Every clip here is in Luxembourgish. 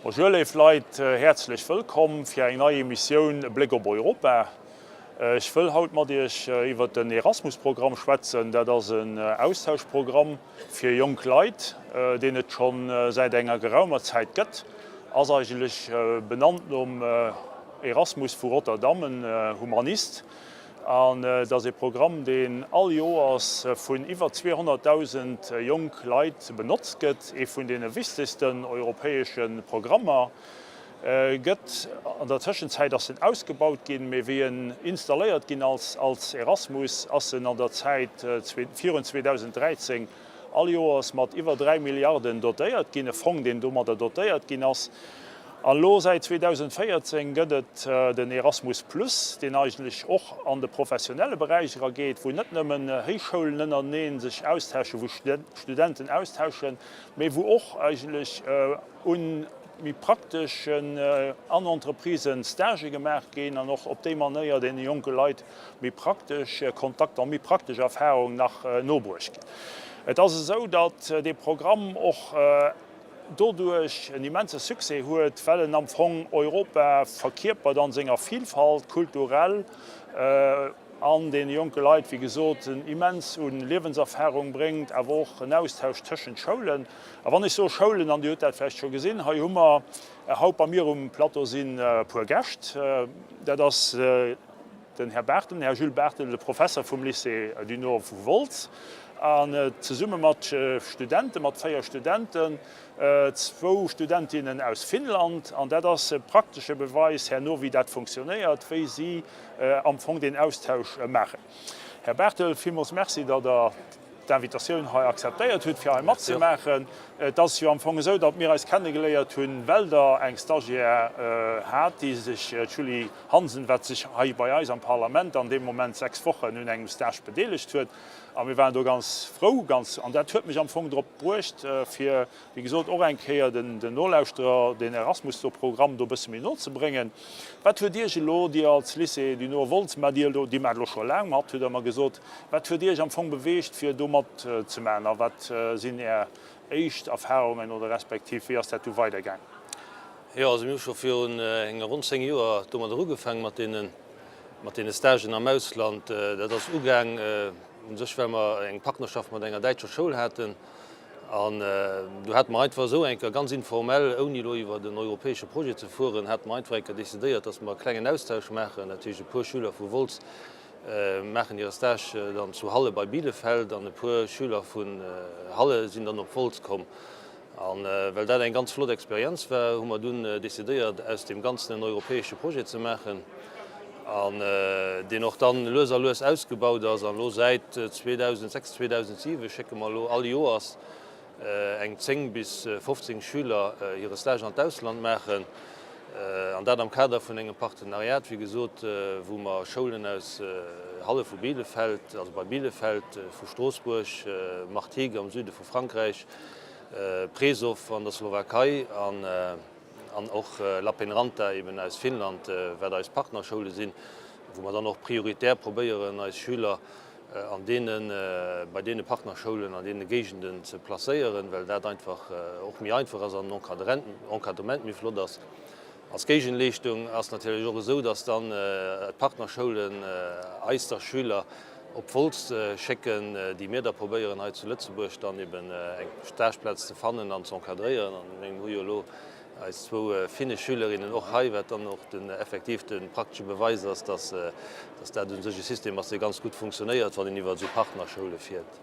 Bonjour léif Leit, häerzlech wëllkomm fir eng nei Emissioun E Bléck op Europa. Ech wëll haut mat Iech iwwert den Erasmus-Programm schwätzen. Dat ass en Austauschprogramm fir jonk Leit, deen et scho säit enger geraumer Zäit gëtt. Ass eigentlech benannt nom Erasmus vu Rotterdam, en Humanist. An et ass ee Programm, deen all Joers vun iwwer 200.000 jonk Leit benotzt gëtt, ee vun deene wichtegsten europäesche Programmer gëtt. An der Tëschenzäit ass en ausgebaut ginn, mee wéi en installéiert ginn ass als Erasmus, ass en an der Zäit virun 2013 all Joers mat iwwer 3 Milliarden dotéiert ginn, e Fong, deen domadder dotéiert ginn ass. An elo säit 2014 gëtt et den Erasmus Plus, deen eigentlech och an de professionelle Beräich erageet, wou net nëmmen Héichschoulen ënnerenee sech austauschen, wou Studenten austauschen, mee wou och eigentlech un méi prakteschen an Entreprisen Stagë gemaach ginn an och op déi Manéier deene jonke Leit méi praktesch Kontakter, méi praktesch Erfahrung nach nobruecht ginn. Et ass esou, datt dee Programm och doduerch en immense Succès huet, well en am Fong Europa verkierpert an senger Vielfalt, kulturell, an deene jonke Leit, wéi gesot, en immens u Liewenserfahrung bréngt, awer och en Austausch tëschent Schoulen. A wann ech soe Schoulen, an Dir hutt dat vläicht scho gesinn, hei hu mer haut bei mir um Plateau sinn e puer Gäscht, dat ass den Här Barthel, den Här Jules Barthel, de Professer vum Lycée du Nord vu Wolz, an zesumme mat Studenten, mat 4 Studenten, zwou Studentinnen aus Finnland. An dat ass e praktesche Beweis herno, wéi dat funktionéiert, wéi si am Fong deen Austausch maachen. Här Barthel, villmools Merci, datt Der d'Invitatioun hei akzeptéiert hutt, fir hei matzemaachen. Et ass jo am Fong esou, datt mir eis kennegeléiert hunn, well Der eng Stagiaire hat, déi sech, d'Julie Hansen, wat sech hei bei eis am Parlament an deem Moment 6 Wochen un engem Stage bedeelegt huet. A mir waren do ganz frou, ganz, an dat huet mech am Fong drop bruecht, fir, wéi gesot, och eng Kéier den Nolauschterer deen Erasmus-Programm do e bësse méi no ze bréngen. Wat huet Iech elo, Dir als Lycée du Nord Wolz, mä Dir elo, Dir maacht elo scho laang mat, hutt Der mer gesot, wat huet Iech am Fong beweegt, fir do matzemaachen a wat sinn Är éischt Erfahrungen oder respektiv wéi ass dat du weidergaang? Jo, also mir hu scho virun enger ronn 10 Joer domadder ugefaang mat deene, mat deene Stagen am Ausland. Dat ass ugaang u sech, well mer eng Partnerschaft mat enger däitscher Schoul haten. An do hate mer einfach esou eng Kéier ganz informell, ouni elo iwwert en europäesche Projet ze fueren, hate mer einfach eng Kéier decidéiert, dass mer e klengen Austausch maachen. Dat heescht, e puer Schüler vu Wolz maachen hire Stage dann zu Halle bei Bielefeld an e puer Schüler vun Halle sinn dann op Wolz komm. A well dat eng ganz flott Experienz war, hu mer dunn decidéiert, aus deem Ganzen en europäesche Projet ze maachen. An deen och dann lues a lues ausgebaut ass. An elo säit 2006, 2007 schécke mer elo all Joers eng 10 bis 15 Schüler hire Stage an d'Ausland maachen. An dat am Kader vun engem Partenariat, wéi gesot, wou mer Schoulen aus Halle vu Bielefeld, also bei Bielefeld, vu Stroossbuerg, Martigues am Süde vu Frankräich, Presov an der Slowakei an, an och Lappeenranta eben aus Finnland, wat eis Partnerschoule sinn, wou mer dann och prioritär probéieren, eis Schüler an deene, bei deene Partnerschoulen an deene Géigenden ze placéieren, well dat einfach och méi einfach ass an den Encadrement méi flott ass. Als Géigenleeschtung ass natierlech och esou, dass dann d'Partnerschoulen eis da Schüler op Wolz schécken, déi mir da probéieren hei zu Lëtzebuerg dann eben eng Stageplaz ze fannen an ze encadréieren. An mir hu jo elo eis zwou finnesch Schülerinnen och hei, wat dann och den effektiv de praktesche Beweis ass, dass dass dat u sech e System ass, dee ganz gutt funktionéiert, wann een iwwer esou Partnerschoule fiert.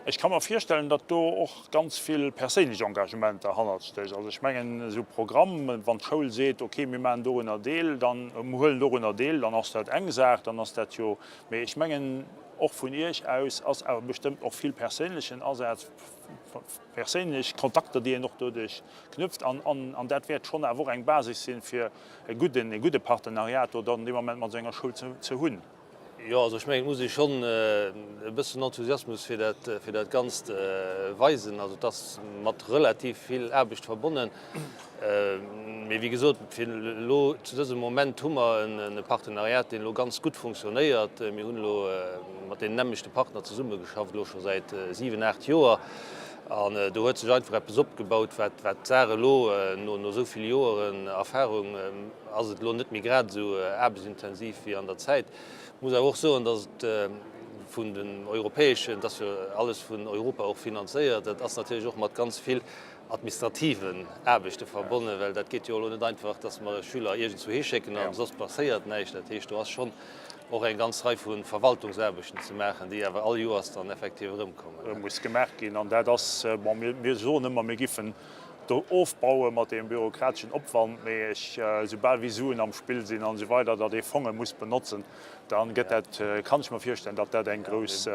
Ech ka mer virstellen, datt do och ganz vill perséinlech Engagement derhannert stécht. Also ech mengen, esou Programm, wann d'Schoul seet, okay, mir maachen dorunner deel, dann, mir huelen dorunner deel, dann ass dat eng Saach, dann ass dat jo, mee ech mengen, och vun Iech aus ass awer bestëmmt och vill perséinlechen Asaz, perséinlech Kontakter, déi een och doduerch knüpft an, an dat wäert schonn awer och eng Basis sinn, fir e gudden, e gudde Partenariat do dann dee Moment mat esou enger Schoul ze hunn. Jo, also ech mengen, et muss ee schonn e bëssen Enthusiasmus fir dat, fir dat Ganzt weisen. Also et ass mat relativ vill Aarbecht verbonnen. Mee wéi gesot, fir elo zu dësem Moment hu mer e Partenariat, deen elo ganz gutt funktionéiert. Mir hunn elo mat deenen nämmlechte Partner zesummegeschafft, elo scho säit 7, 8 Joer. An do huet sech einfach eppes opgebaut, wat wat d'Saach elo no no esou vill Joeren Erfahrung ass et elo net méi grad esou aarbechtsintensiv wéi an der Zäit. Muss awer och soen, datt et vun den europäeschen, et ass jo alles vun Europa och finanzéiert, dat ass natierlech och mat ganz vill administrativen Aarbechte verbonnen, well dat geet jo elo net einfach, datt mer e Schüler iergendzwou hischécken a soss passéiert näischt. Dat heescht, do ass schonn och eng ganz Rei vu Verwaltungsaarbechten ze maachen, déi awer all Joers dann effektiv erëmkommen. Muss gemaach ginn. An dat ass, bon, mir soen ëmmer, mir giffen do ofbaue mat deem bürokrateschen Opwand, mee ech, soubal wéi Suen am Spill sinn an esou weider, datt ee Fonge muss benotzen, da gëtt dat, kann ech mer virstellen, datt dat eng grouss,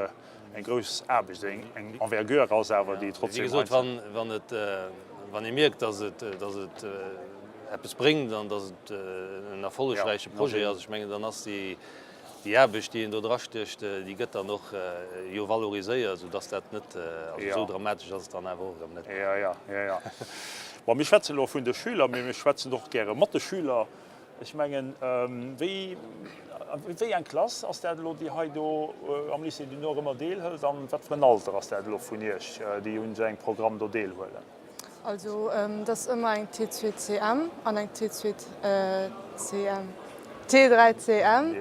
eng grouss Aarbecht, eng Envergure ass awer, déi trotzdem. Wéi gesot, wann et, wann ee mierkt, datt et, datt et eppes bréngt an datt et en erfollegräiche Projet ass, ech mengen, dann ass déi, déi Aarbecht, déi een do drastécht, déi gëtt dann och jo valoriséiert, soudatt dat net, also esou dramatesch ass et dann awer och erëm net. Jo, jo, jo, jo. Bon, mir schwätzen elo vun de Schüler, mee mir schwätzen och gäre mat de Schüler. Ech mengen, wéi, wéi eng Klass ass dat elo, déi hei do am Lycée du Nord ëmmer deelhëlt an wat fir en Alter ass dat elo vun Iech, déi un esou engem Programm do deelhuelen? Also et ass ëmmer eng T2CM an eng T2CM, T3CM.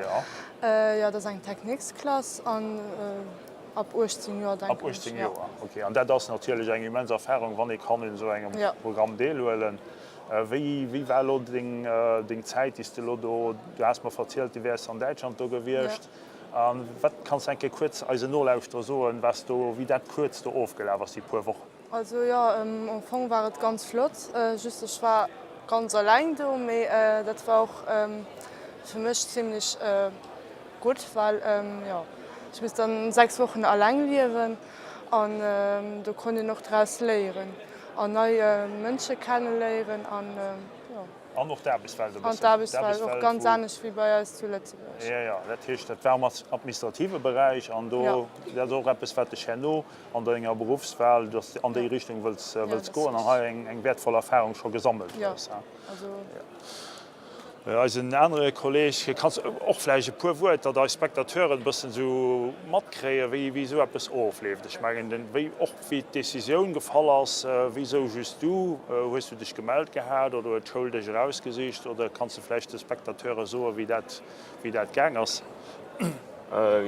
Jo, dat ass eng Techniques-Klass an ab 18 Joer, denken ech. Ab 18 Joer, okay. An dat ass natierlech eng immens Erfarung, wann ee kann un esou engem Programm deelhuelen. Wéi wéi war elo deng deng Zäit déi s de elo do, du has mer verzielt du wäers an Däitschland do gewiescht. A wat kanns de eng Kéier kuerz eisen Nolauschterer soen, was do wéi dat kuerz do ofgelaf ass déi puer Wochen? Also jo, am Fong war et ganz flott, just ech war ganz alleng do, mee dat war och fir mech zimlech gutt, well jo ech misst dann 6 Wochen alleng liewen an do konnt een och draus léieren. An nei Mënsche kenneléieren an jo. An och d'Aarbechtswelt e bëssen. An d'Aarbechtswelt och ganz anescht wéi bei eis zu Lëtzebuerg. Jo, jo, dat heescht, dat war am administrative Beräich an do, dat ass och eppes, wat dech herno an denger Beruffswal, dass de an déi Richtung wëlls, wëlls goen an hei eng wäertvoll Erfahrung scho gesammelt hues. Jo, also. Eisen anere Kolleg, kanns och vläicht e puer Wuert, datt eis Spectateuren e bëssen esou matkréien, wéi wéi esou eppes ofleeft. Ech mengen, den, wéi och wéi d'Decisioun gefall ass, wéisou just du? Hues du dech gemellt gehat oder huet d'Schoul dech erausgesicht? Oder kanns de vläicht de Spectateure soen, wéi dat wéi dat gaang ass?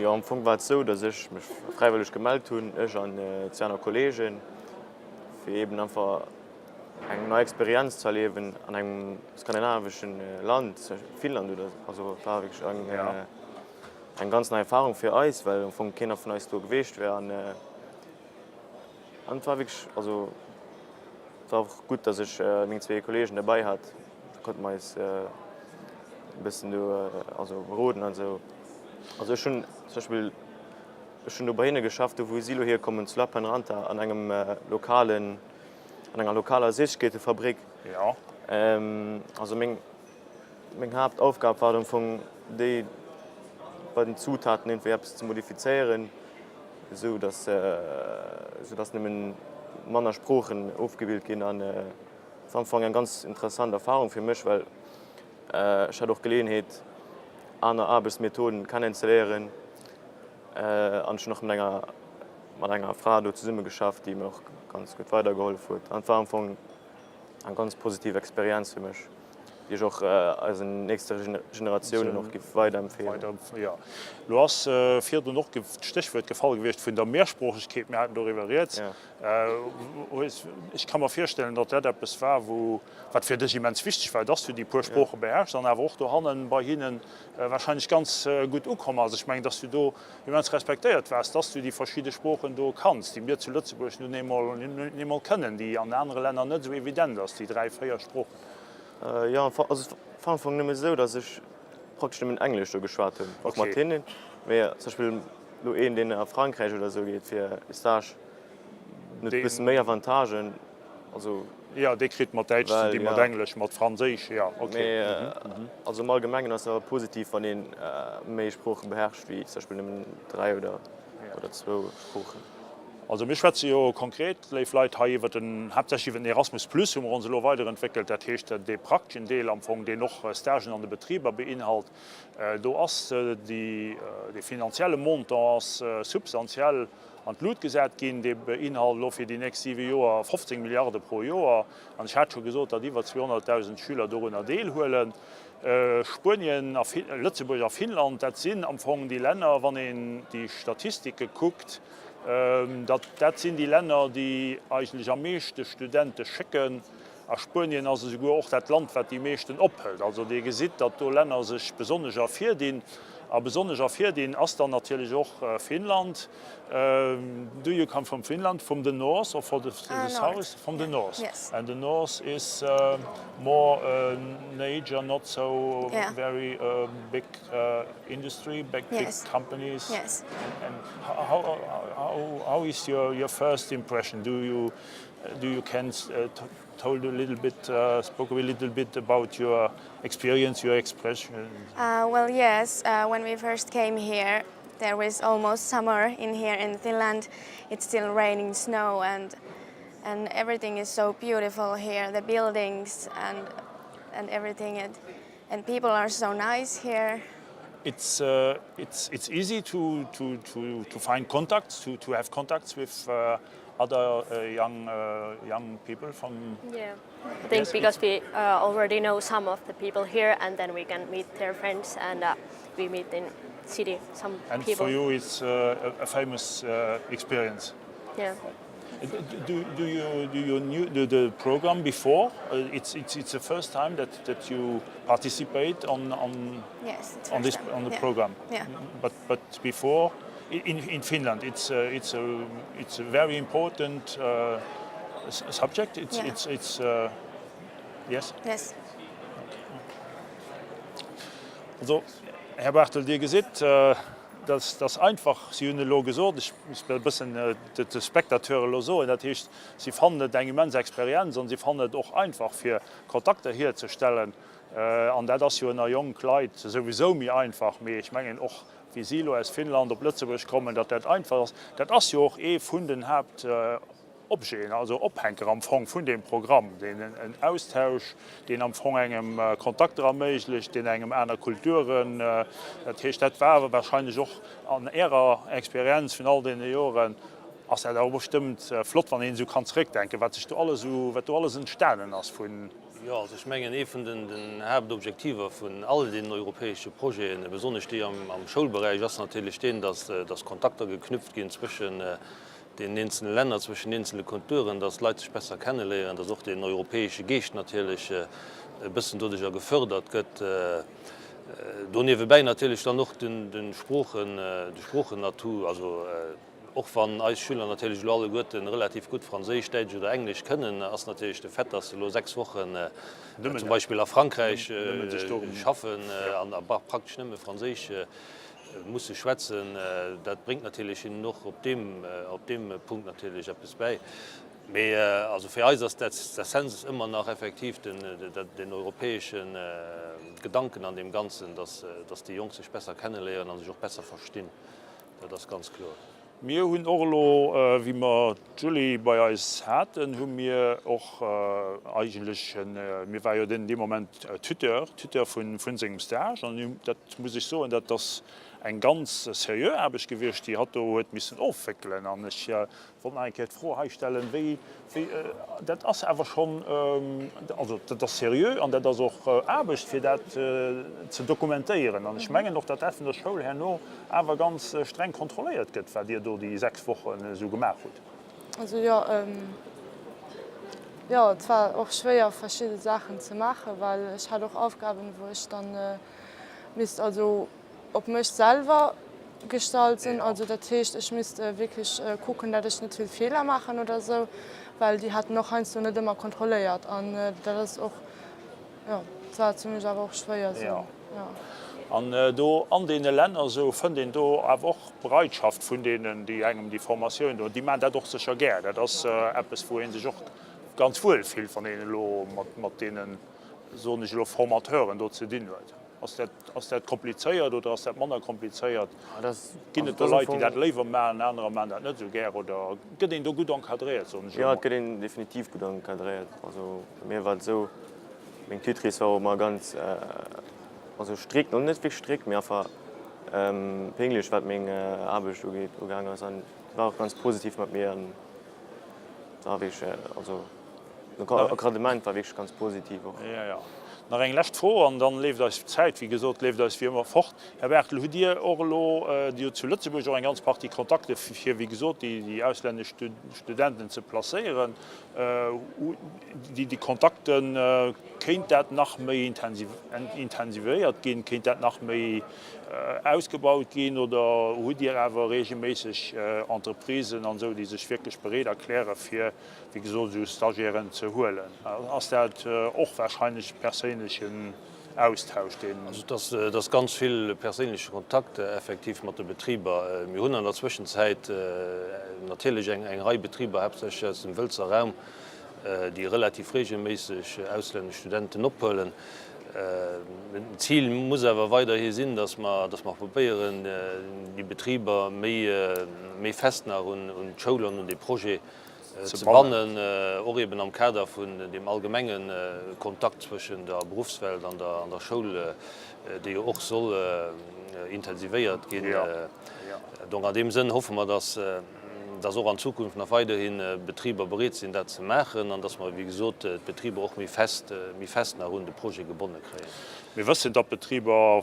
Jo, am Fong war et esou, datt ech mech fräiwëlleg gemellt hunn, ech an zwee aner Kollegen, fir eeben einfach eng nei Experienz ze erliewen an engem skandinaveschen Land, Finnland oder also et war wierklech eng eng ganz nei Erfahrung fir eis, well am Fong keener vun eis do geweecht wär an an et war wierklech also et war och gutt, datt ech meng zwee Kolleegen derbäi hat, da konnte mer eis e bëssen do also beroden an esou. Also ech hunn zum Beispill ech hunn do bei hinne geschafft, do wou si elo hierkommen, zu Lappeenranta an engem lokalen an enger lokaler Séissegkeetefabrik. Jo. Also meng, meng Haaptaufgab war am Fong déi, bei den Zutaten iergendwéi eppes ze modifizéieren, esou dass, esou dass nëmmen manner Sproochen ofgebilt ginn. An et war am Fong eng ganz interessant Erfahrung fir mech, well ech hat och Geleeënheet aner Aarbechtsmethoden kennenzeléieren. An ech hunn och mat enger, mat enger Fra do zesumme geschafft, déi mir och ganz gutt weidergehollef huet. An et war am Fong eng ganz positiv Experienz fir mech, déi ech och eisen nächste Generatiounen och giff weiderempfeelen. Jo, lo ass virdrun och d'Stéchwuert gefall gewiescht vun der Mehrsproochegkeet. Mir haten doriwwer rieds. Ech ka mer virstellen, datt dat eppes war, wou, wat fir dech immens wichteg war, dass du déi puer Sprooche beherrschs an awer och dohannen bei hinnen wahrscheinlech ganz gutt ukomm ass. Ech mengen, dass du do immens respektéiert waars, dass du déi verschidde Sproochen do kanns, déi mir zu Lëtzebuerg nun eemol, nun eemol kënnen, déi an anere Länner net esou evident ass, déi dräi, véier Sproochen. Jo, also et war am Fong nëmme esou, dass ech praktesch nëmmen Englesch do geschwat hunn, och mat hinnen. Mee zum Beispill elo een, deen a Frankräich oder esou geet fir e Stage, huet e bësse méi Avantagen. Also, jo, dee kritt mat Däitsch ze dinn, mat Englesch, mat Franséisch, jo, ok. Mee also am Allgemengen ass et awer positiv, wann ee méi Sprooche beherrscht wéi zum Beispill nëmmen dräi oder zwou Sproochen. Also mir schwätze jo konkret, léif Leit, hei iwwer den, haaptsächlech iwwer den Erasmus Plus hu mer ons elo weiderentwéckelt, dat heescht dee prakteschen Deel am Fong, deen och Stagen an de Betriber beinhalt. Do ass déi, dee finanzielle Montant ass substantiell. an d'Lut gesat ginn. Dee beinhalt elo fir déi nächst siwe Joer 15 Milliarde pro Joer. An ech hat scho gesot, datt iwwer 200.000 Schüler dorunner deelhuelen. Spuenien a Lëtzebuerg a Finnland, dat sinn am Fong déi Länner, wann een déi Statistike kuckt, datt dat sinn déi Länner, déi eigentlech am meeschte Studente schécken. A Spuenien ass esouguer och dat Land, wat déi meeschten ophëlt. Also Dir gesitt, datt do Länner sech besonnesch ervirdinn. A besonnesch ervirdinn ass dann natierlech och Finnland. Do you come from Finland? From the north or from the south? From the north. And the north is more nature, not so very big industry, big companies. And how is your first impression? Do you Do you can told a little bit spoke a little bit about your experience, your expression? Well yes, when we first came here there was almost summer in here in Finland. It's still raining snow and and everything is so beautiful here, the buildings and and everything and and people are so nice here. It's it's it's easy to to to to find contacts, to to have contacts with other young young people from Yeah, I think because we already know some of the people here and then we can meet their friends and we meet in city some people. And for you it's a famous experience. Yeah. Do, do you do you knew the, the program before? It's it's it's the first time that that you participate on on yes, on this time. on the yeah. program. Yeah. But but before in in Finland it's uh, it's a it's a very important uh, subject. It's yeah. it's it's uh, yes. Yes. Also Här Barthel, Dir gesitt, äh, dass dass einfach, Si hunn elo gesot, ech muss e bëssen de Spectateure elo soen, dat heescht, si fannen et eng immens Experienz an si fannen et och einfach fir Kontakter hierzestellen. An dat ass jo ënner jonk Leit souwisou méi einfach, mee ech mengen och wéi si elo aus Finnland op Lëtzebuerg kommen, datt dat einfach ass. Dat ass jo och ee vun den Haaptobjeten, also Ophänker am Fong vun deem Programm, deen en Austausch, deen am Fong engem Kontakter erméiglecht, deen engem aner Kulturen, dat heescht, dat war wahrscheinlech och an Ärer Experienz vun all deene Joren, ass dat awer bestëmmt flott, wann een esou kann zeréckdenken, wat sech do alles esou, wat do alles entstanen ass vun. Jo, also ech mengen, ee vun den Haaptobjektiver vun all deenen europäesche Projeten, besonnesch déi am Schoulberäich, ass natierlech deen, dass Kontakter geknüpft ginn zwëschen deenen eenzele Länner, zwëschen eenzele Kulturen, dass d'Leit sech besser kenneléieren, dass och deen europäesche Geescht natierlech e bëssen doduercher gefördert gëtt. Do niewebäi natierlech dann och de Sproochen, de Sproochenatout, also Och wann eis Schüler natierlech elo alleguerten relativ gutt Franséisch, Däitsch oder Englesch kënnen, ass natierlech de Fait, dass se elo 6 Wochen zum Beispill a Frankräich schaffen an praktesch nëmme Franséisch musse schwätzen, dat bréngt natierlech hinnen och op deem op deem Punkt natierlech eppes bäi. Mee also fir eis ass d'Essenz ëmmer nach effektiv den den europäesche Gedanken an deem Ganzen, dass dass déi Jonk sech besser kenneléieren a sech och besser verstinn. Dat ass ganz kloer. Mir hunn och elo, wéi mer d'Julie bei eis haten, hu mir och eigentlech, mir war jo den dee Moment Tuteur, Tuteur vun sengem Stage an dat muss ech soen, dat ass eng ganz seriö Aarbecht gewiescht, déi hatt do huet missen ofwéckelen. An ech Wollt nach eng Kéier d'Fro hei stellen, wéi, wéi, dat ass awer schonn, also dat ass seriö an dat ass och Aarbecht, fir dat ze dokumentéieren. An ech mengen och, datt dat vun der Schoul herno awer ganz streng kontrolléiert gëtt, wat Dir do déi 6 Wochen esou gemaach hutt. Also jo, jo, et war och schwéier verschidde Saachen ze maachen, well ech hat och Aufgaben, wou ech dann misst, also op mech selwer gestallt sinn. Also dat heescht, ech misst wierklech kucken, dat ech net vill Feeler maachen oder esou, well déi haten och heiansdo net ëmmer kontrolléiert an dat ass och, jo, dat war zimlech awer och schwéier esou, jo. An do an deene Länner esou fënnt een do awer och Bereitschaft vun deenen, déi engem déi Formatioun do, déi maachen dat och sécher gär. Dat ass eppes, wou ee sech och ganz wuel fillt, wann een elo mat deenen, soen ech elo, Formateuren do ze dinn huet. Ass dat, ass dat komplizéiert oder ass dat manner komplizéiert? Ginn et do Leit, déi dat léiwer maachen, anerer maachen dat net esou gär? Oder gëtt een do gutt encadréiert, soen ech Jo, elo et gëtt een definitiv gutt encadréiert. Also bei mir war et esou, meng Tutrice war och ëmmer ganz, also strikt, no net wierklech strikt, mee einfach pénglech wat meng Aarbecht ugeet, ugaang ass. An. War och ganz positiv mat mir an war wierklech, also den Encadrement war wierklech ganz positiv och. Jo, jo. Nach eng lescht Fro an dann leeft eis d'Zäit, wéi gesot, leeft eis wéi ëmmer fort. Här Bertel, hutt Dir och elo, Dir hutt zu Lëtzebuerg och eng ganz Partie Kontakte fir, wéi gesot, déi auslännesch Studenten ze placéieren. Déi Kontakte, kéint dat nach méi intensivéiert ginn, kéint dat nach méi ausgebaut ginn oder hutt Dir awer reegelméisseg Entreprisen an esou, déi sech wierklech bereet erkläre fir, wéi gesot, esou Stagiairen ze huelen? Ass dat och wahrscheinlech perséinlechen Austausch, deen. Also et ass ganz vill perséinleche Kontakt effektiv mat de Betriber. Mir hunn an der Zwëschenzäit natierlech eng Rei Betriber, haaptsächlech aus dem Wëlzer Raum, déi relativ reegelméisseg auslännesch Studenten ophuelen. D'Zil muss awer weiderhi sinn, datt mer, datt mer probéieren, déi Betriber méi fest nach un d'Schoul an un dee Projet ze bannen, och eben am Kader vun deem allgemenge Kontakt zwëschen der Beruffswelt an der Schoul, dee jo och soll intensivéiert ginn. Donc an deem Sënn hoffe mer, dass dass och an Zukunft nach weiderhi Betriber bereet sinn, dat ze maachen, an dass mer, wéi gesot, d'Betriber och méi fest, méi fest nach un de Projet gebonne kréien. Mir wëssen, datt d'Betriber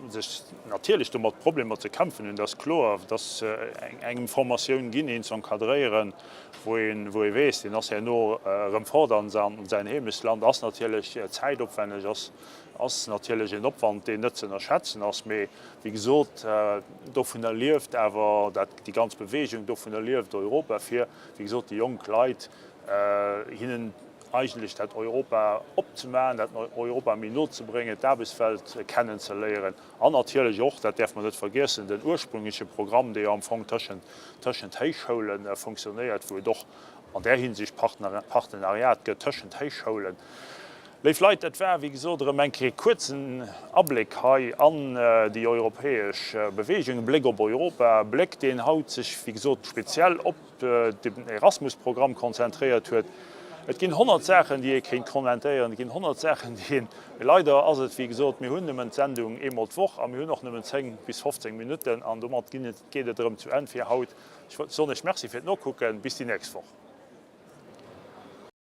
sech natierlech domat Problemer ze kämpfen hunn, dat ass kloer, dass se engem Formatioun ginn, een ze encadréieren, wou een, wou ee weess, deen ass herno erëm fort an säin Heemechtsland, ass natierlech zäitopwänneg, ass, ass natierlech en Opwand, deen net ze ënnerschätzen ass. Mee wéi gesot, dovunner lieft awer dat, déi ganz Bewegung, dovunner lieft Europa, fir, wéi gesot, déi jonk Leit hinnen eigentlech dat Europa opzemaachen, dat Europa méi no ze bréngen, d'Aarbechtswelt kennen ze léieren an natierlech och, dat däerf mer net vergiessen, den ursprüngleche Programm, dee jo am Fong tëschent, tëschent Héichschoule funktionéiert, wou et och an där Hinsicht Partenariat gëtt tëschent Héichschoulen. Léif Leit, dat war, wéi gesot, erëm eng Kéier e kuerzen Abléck hei an déi europäesch Bewegung, e Bléck op Europa, e Bléck, deen haut sech, wéi gesot, speziell op den Erasmus-Programm konzentréiert huet. Et ginn 100 Saachen, déi ee kéint kommentéieren, et ginn 100 Saachen, déi een, mee leider ass et wéi gesot, mir hunn nëmmen d'Sendung eemol d'Woch a mir hunn och nëmmen 10 bis 15 Minutten an domat ginn et, geet et erëm zu Enn fir haut. Ech soen Iech Merci fir d'Nokucken, bis déi nächst Woch.